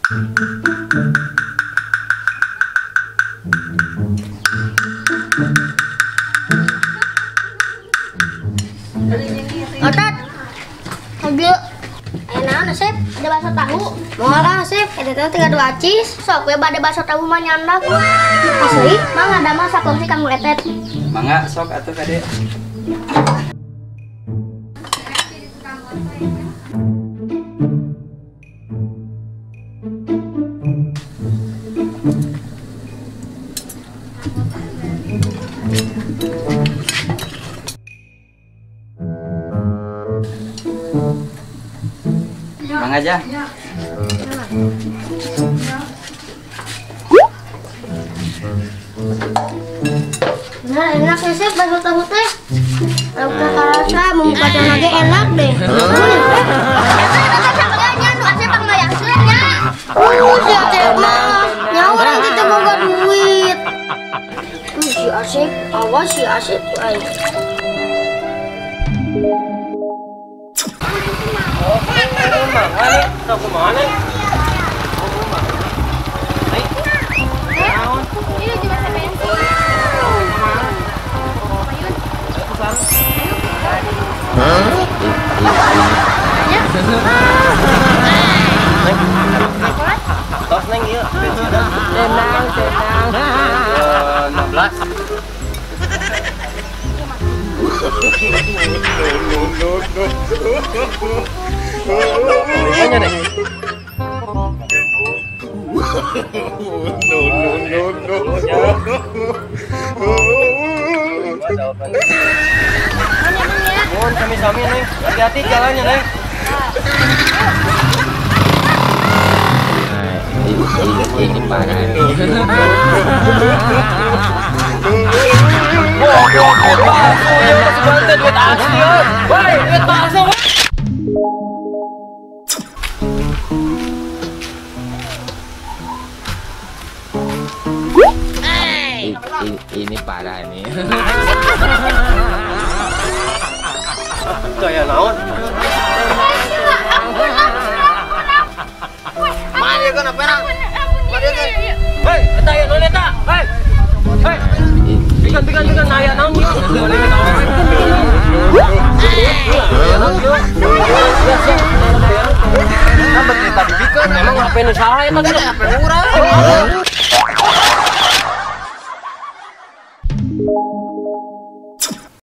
Otot. Lagi. Ayo naon Asep, ada bakso tahu. Moal Asep, eta teh tinggal 2 acis. Sok we bade bakso tahu mah nyandak. Asli, mangga da mah saporsi kanggo Etet. Mangga sok atuh kade. Mang aja. Nah, enak ya sih bakso tahu teh. Udah kerasa mau pacar lagi enak deh. Si Asep mah nyawa nanti teh boga duit. Si Asep, awas si Asep aing. Tos neng ieu. Tenang, tenang. 16. No, no, no. Mohon sami-sami neng, hati-hati jalannya neng. Ini parah. Ini parah nih. Kayak naon? Mana kan perang? Hei, eta aya naon eta? Hei. Hei. Bikan aya naon ieu? Aya naon ieu? Emang HP nu salah eta teh?